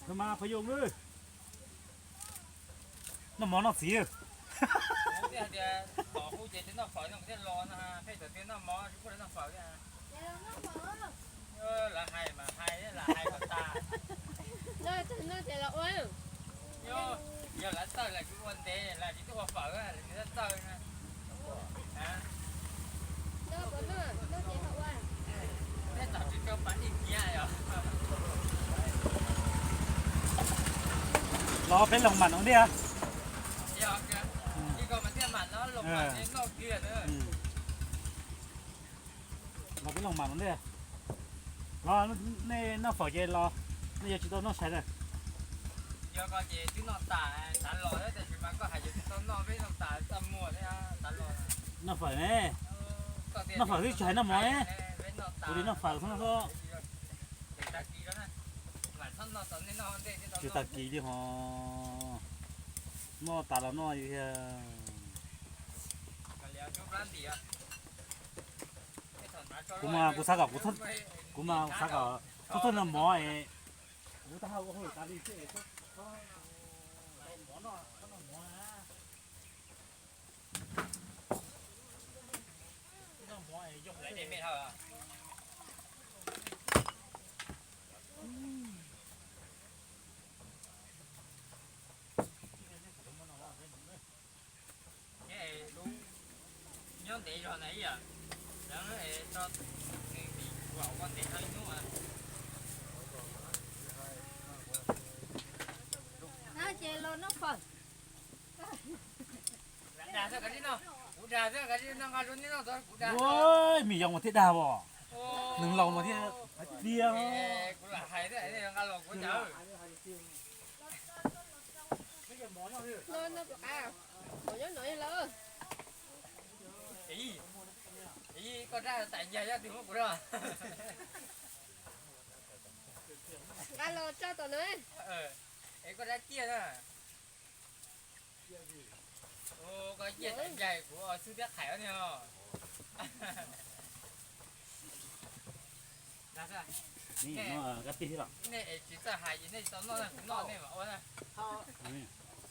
Noj mas phooj ywg, noj mov noj txiv. Kuv thiaj tias tom hu ces noj fawm no kuv thiaj los no, pheej tias noj mov tsis pub noj fawm thiab. Lawv hais mas hais, lawv hais kom tas. Yog lawv txawj lawv tsis ua ntev, lawv tsis tuaj ua fawm, lawv txawj na. Peb txog tsis tau pas dij kiag yog. Los peb loos mam no tiag. Yog, ib ko mas thiaj mam no, loos mam noj kiag na. Los peb loos mam no tiag. Los nej noj fawm ces los, nej yuav tsis tau noj sai na. Yog ko ces twb noj tas, tas los thiab, tab sis mas koj hais yuav tsis tau noj, peb noj tas txaj muag thiab, tas los. Noj fawm ne, noj fawm twb tsis hais noj mov ne. Kuv tias noj fawm xwb no xwb. Tsis tag kis li ho, noj tas los noj. Kuv mas kuv xav kom, kuv mas xav kom txhob txhob noj mov es, kuv taub hau ua hauj lwm tas li xwb es txhob noj mov, txhob noj mov na. Noj mov es yog lawv de me dhau. Nyob ntev zog na ib yam, lawv tso nws tim kuam ua ntev dhau ib hnub. Ces los noj fawm. Dag xwb kav tsij noj, kuv dag xwb kav tsij noj, nqa rau nej noj tod kuv dag. Ua, me yoov mas thiaj dag os. Nws laus mas thiaj hais tiag. Kuv lam hais thiab, nqa los kuv cawv. Koj rab tais ncaig yob twg muab kuv rau. Nqa los tso tom na. Es koj rab ciaj na. Koj ciaj tais ncaig kuv xwb thiab qhais ne os. Nej es tsis txawj hais ces nej tsis tau noj na, kuv noj nej mam ua na.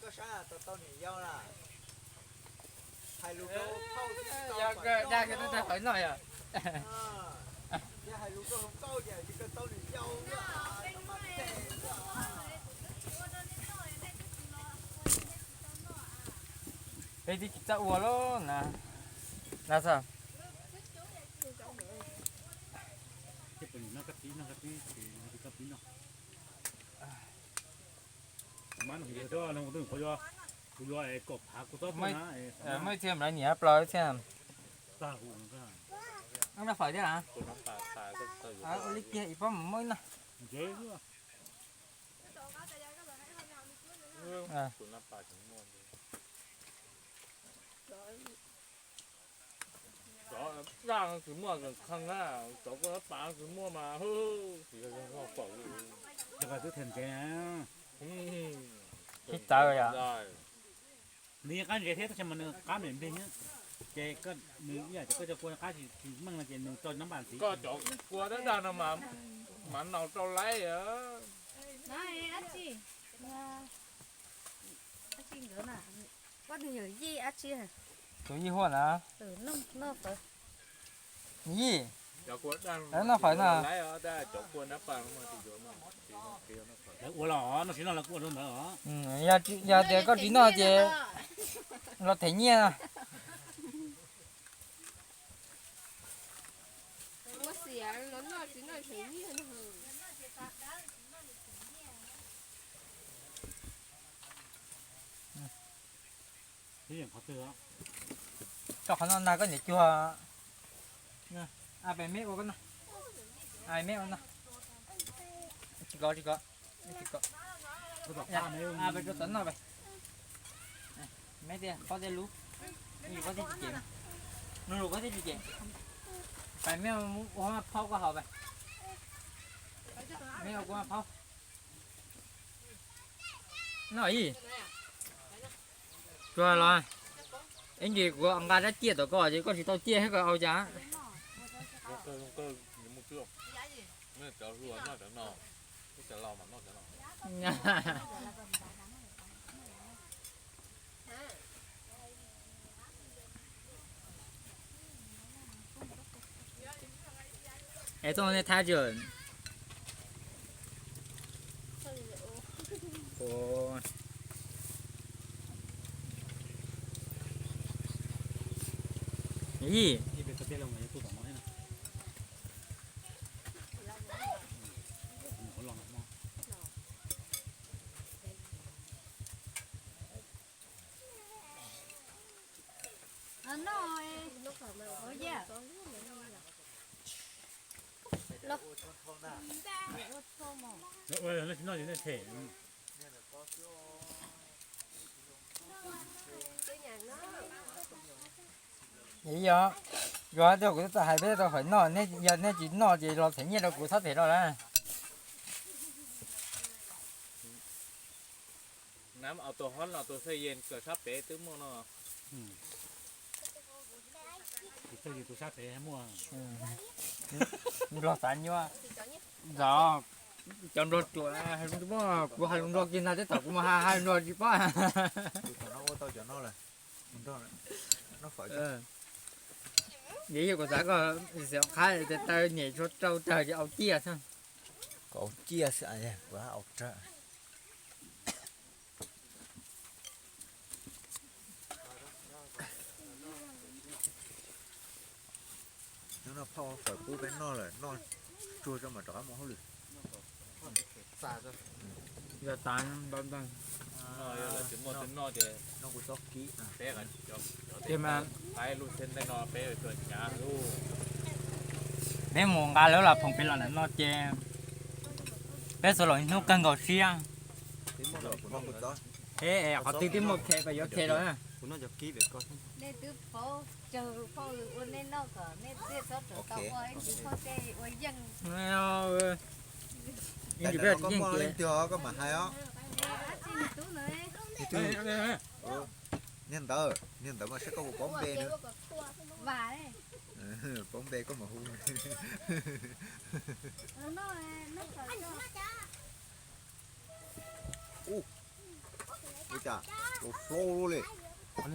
Koj saib tau tau niam yau na. Hais lus rau phauj xwb tau dag kawg tau tag qhov noj yom. Yog hais lus rau hluas nkauj ces tsis kawg tau niam yau. Peb twb tsis txawj ua lawm na. Na xav. Muaj ib txhia lawv niam plaws txhia. Noj fawm thiab a? Ua li kiag ib pob mus muab ib no. Cov daj tsis muaj, cov kua nab pas tsis muaj mas hwb, tsis yog fawm li. Twb them ntsev. Tsis txawv yom. Nws yeej qab ntsev thiab tab sis mas nws qab me nplig thiab. Ces nws ib yam ces koj cov kua qab tsis meej no ces nws tso nab pas ntxiv. Koj cov kua daj daj no mas nau rau laib. Ab tsi, ab tsi nkawd na, poj niam yawm yij ab tsi. Tus yij huaj na. Noj fawm. Yij, noj fawm no. Lawv ua los noj tsis noj lawv kuj ua rau ntawd os. Yog tias koj tsis noj ces los them nyiaj. Ua xiam los noj tsis noj them nyiaj no. Tso qhov no ntag koj niam cuag. Pem me ua koj no. Pem me ua no. Tsis kov, tsis kov. Pem rau tom noj pem. Me tiag, koj tiag lub. Lub koj thiaj tsis cem. Lub koj thiaj tsis cem. Pem me ua phauj koj haus pem. Me ua kuv ua phauj. Noj ib. Tsuag los. Ib ntsis kuv nqa rab ciaj tom koj ces koj tsis tau ciaj thiab koj au cas. Es txoj no nej thab tsis? Ua, yij. Yog, yog tias kuv tau hais peb tau fawm noj, yog nej tsis noj ces los them nyiaj rau kuv txhob them rau lawm. Nab auto hot no tus xaj yees kawm sab pem twb muaj no. Tus xaj yees tus sab pem muaj. Nplog xav nyuaj. Zov, cov nplog ruam, kuv hais lus nplog kiag ntag, tej thaum kuv mus hais hais nplog tsis paub. Yog yog kuv xav koj xav qhab tes taw nyem tsuag rau tawg ces au ciaj xwb. Kom au ciaj xwb, kuv au rawg. Nyob no phauj fawm pub peb noj lawm, noj tsuag tso mam rov qab mus hauj lwm. Yog tas ntau ntau. Peb mus nqa lawv los phoom peb los ntawm no ces peb xuas los hnub kawg nkaus siab. Qhov twg twb muaj khe pas yuav khe los. Nej twb paub tsawg phauj ua nej noj kom nej thiaj txhob rov tau ua ib tsis phauj tej ua yeej. Ib ntsis peb tsis yeej ces koj mam hais os. Niag ntawd, niag ntawd mas saib koj puas paub npe nws. Paub npe koj mam hu. Ua cas ua flo li. Cov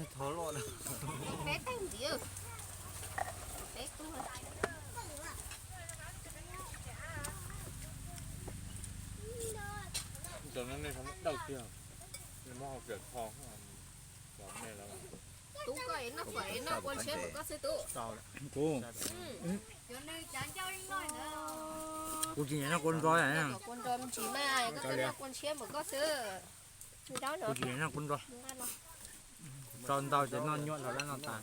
no nej dawj tiag, nej muab hau kiag kho. Tub, koj noj fawm noj kua ntshiab mas koj xwb tub. Kuv, kuv tsis nyiam noj kua nrog. Kua nrog me ntsis mas koj noj kua ntshiab mas koj xwb. Kuv tsis nyiam noj kua nrog. Rau ntau ces noj nyuaj dhau lawm, noj tas.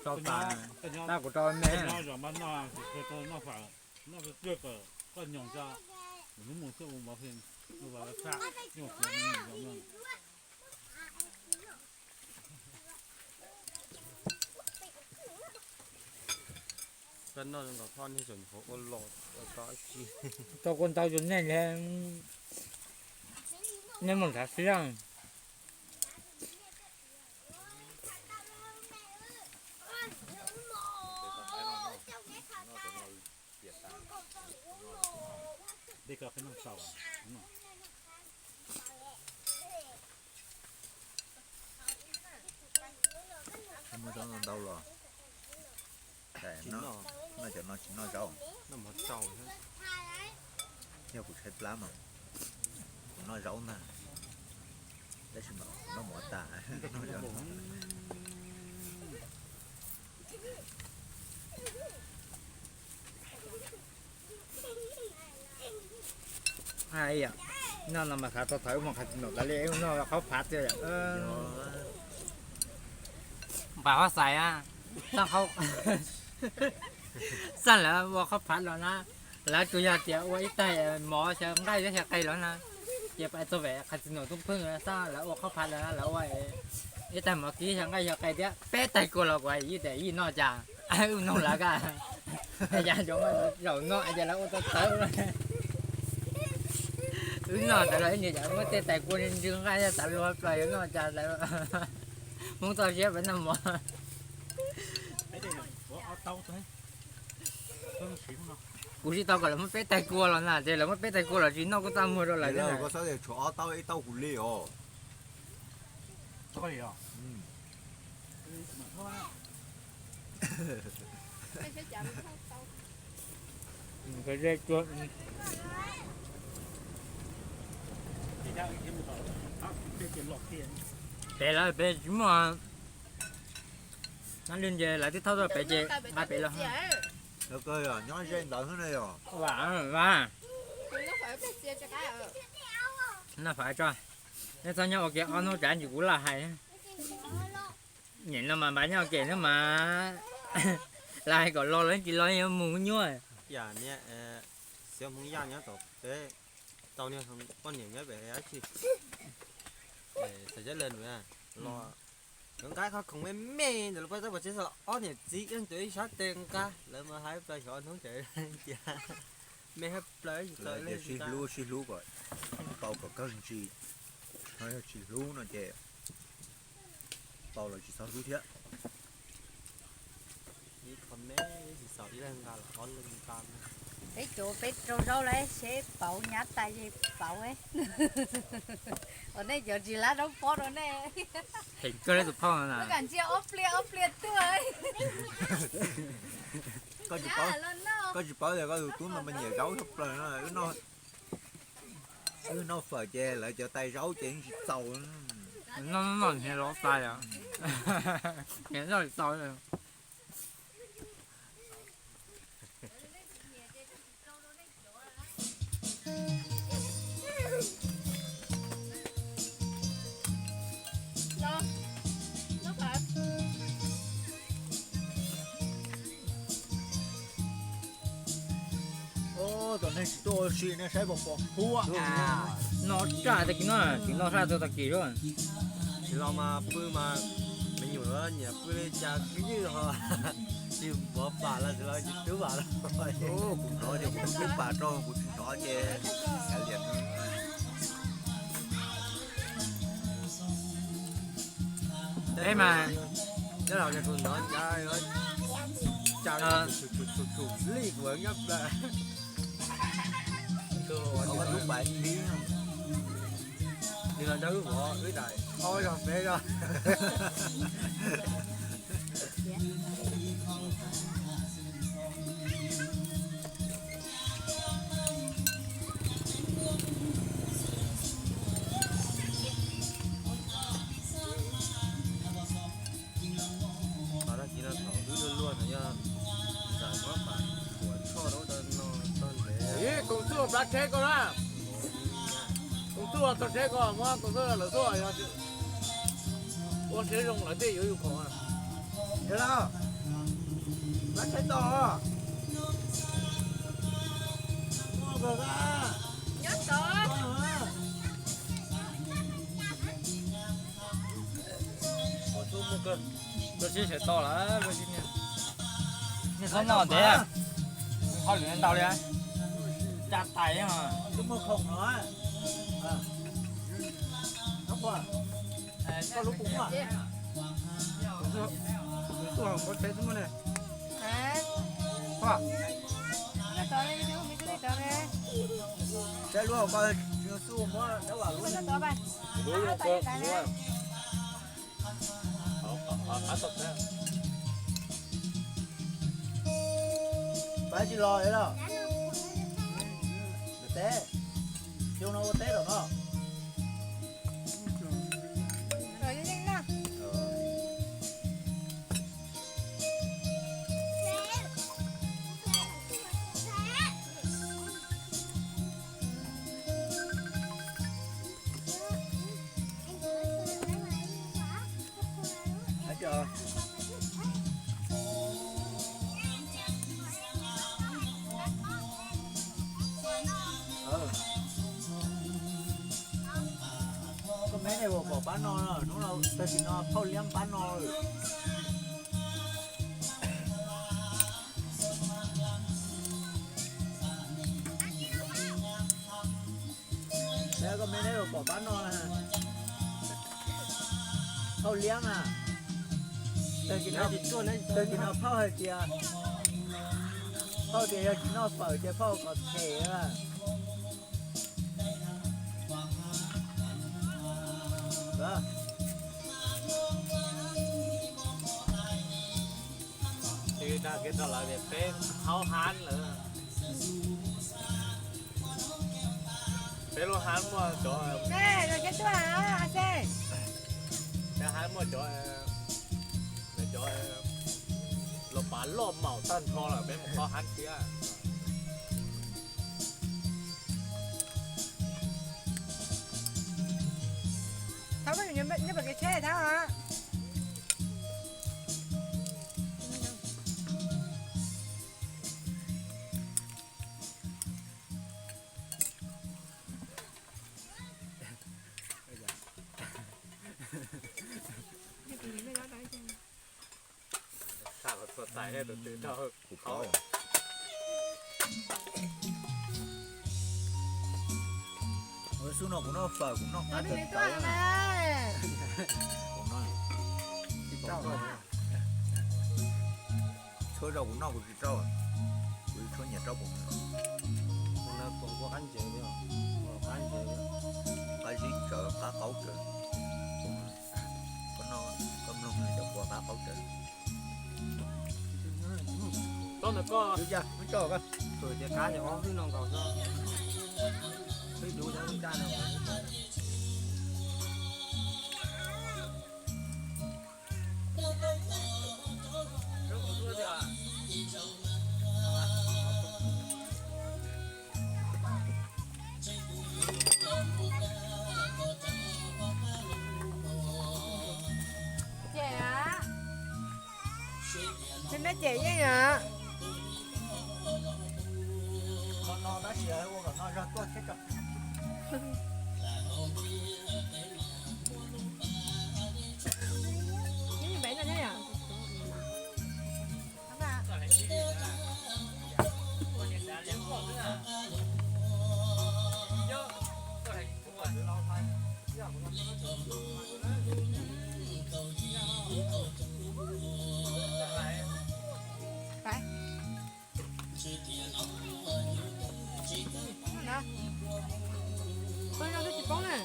Rau tas, tab kuv rau me. Rau kua ntau rau nej, nej mus nrhav siab. Muaj zaub ntau los, noj cov no tsis noj zaub. Yog kuv tshaib plab mas kuv noj zaub ntag, tab sis mas kuv noj mov tas. Noj no mas xav tau thaum wb mus qhov tsis num tas li, wb noj qhaub phav tiag. Npam huab xais, xaj lawv ua qhaub phav los na, lawv tsuas yog tias ua ib tais mov xyaw nqaij thiab xyaw qe los na, ces pais txog pem qhov tsis num tub pheej xaj lawv ua qhaub phav los na, lawv ua ib tais mov kib xyaw nqaij xyaw qe thiab peb tais kua los kuv yeej tias yij noj cas, wb nug lawv kaj, yam zoo zaum no ces lawv ua tau tawv. Wb noj tas los ib niag cas muab tej tais kua ntsw nqaij xyaw tas luag plaws yuav noj cas lawv. Hmoob txoj siab peb noj mov. Kuv tsis tau kom lawv muab peb tais kua los na, ces lawv muab peb tais kua los tsis noj kuj txaj muag rau lawv thiab. Koj txhob tias tshuav ob taub ib taub kuv li os. Pem lawv pem tsis muaj nab lwj ces lawv twb thauj tuaj pem ces nqa pem los. Nyob ze ntawd xwb ne yom. Noj fais tso, nej txhob nyob ua ke ob hnub tsav ntsis kuv lam hais. Nyem no mas npaj nyob ua ke no mas lawv hais kom los lawv tsis los yuav mus nyuaj. Yam niag Xiav Hmoob Yaj nyob tom teb, tau niag poj niam nyob pem dab tsi, Xaiv Cab Lees los nqa qhov khoom me me ntawm lub pob txha pov tseg, ob niam txiv ib leeg tuav ib sab tes nqa, lawv mas hais plaws xyov hnub tseem cia me hab plaws. Sib hlub sib hlub kom tau kom kawg ntsis, ho yog tsis hlub no ces tau los tsis txhob hlub thiab. Peb cov peb rau zaub lawm seb pauv nyab tais ces pauv. Os, nej cov tsis lab zaub pob rau nej. Hem kawg li tus phauj no na. Koj ntsia ob pliag ob pliag tuaj. Koj tsis paub tias koj tus tub no mas nyiam zaub tshaj plaws no. Wb noj fawm ces lawv cov tais zaub ces yeej tsis txaus. Noj noj noj nyias los tais, noj tsis tau. Tom neeg tsis tuaj ua si nej saib pom pom huab. Noj tag tag kis no, tsis noj tag tag kis. Tsis los mas pw mas me nyuam los nyiam pw li cas kwv ywg ho tsis npov pam los tsis los tsis tub vam los. Kuv hnov ces kuv twb pam rau, kuv tsis hnov ces kav liam. Eb mas, nyob los tus hnov cas, cas tshum tshum tshum tshum li kuv nyob plaws. Lub pam li, nws los nrog wb vov wb daim ob zog peb zog. Tag kis no thaum wb luag luag no yog ntxawm muab pam kuam tshoj rau ub no tau ntev. Ib, koom txuj plab tsheb ko na. Koom txuj txog tsheb ko muab koom txuj lawv tuaj yog ua tsheb zoo lawv thiaj yuav yus khoom. Yog lawm, plab tsheb tau. Nyob tod. Koj tsis sawv tau lawm, koj tsis niag txhob noj ntev, hauj lwm ntau li, tsa tais. Koj lub pum muaj, tus tuaj hauv npau tsev xwb muaj ne. Saib lub hauv ko, tsis yog xub muab dab vam lub. Pab tsis los los. Teb, xyoo no ua teb lawm no. Koj meb ne, pom pab no, hnub no tag kis no phauj liab pab no. Koj meb ne, pom pab no. Phauj liab na. Tag kis no phauj hais tias, phauj tias yog tsis noj fawm ces phauj kom them. Ces dag kiag rau lawv tias peb haub hab lawm. Peb lub hab muaj cov, peb hab muaj cov, cov los pav loj maum tag nrho lawm, peb mus haub hab thiab. Thab, nyob pem kev tsheb thab. Xub no kuv noj fawm kuv noj qab tawv tawv. Tshuav zaus kuv noj kuv tsis rau, kuv tshuav nyias rau pom. Qab zib tsawv qab qaub tsawv. Koj noj, koj mloog nws cov kua qab qaub tsawv. Tub ntawm koj, tus tias qab ces ob hwj no nkaus xwb. Peb dub cov hwj daj no. Cem a, cem yeej a. Tab sis ua kom no zog tuaj thiab tso. Peb no twb tsis poob na.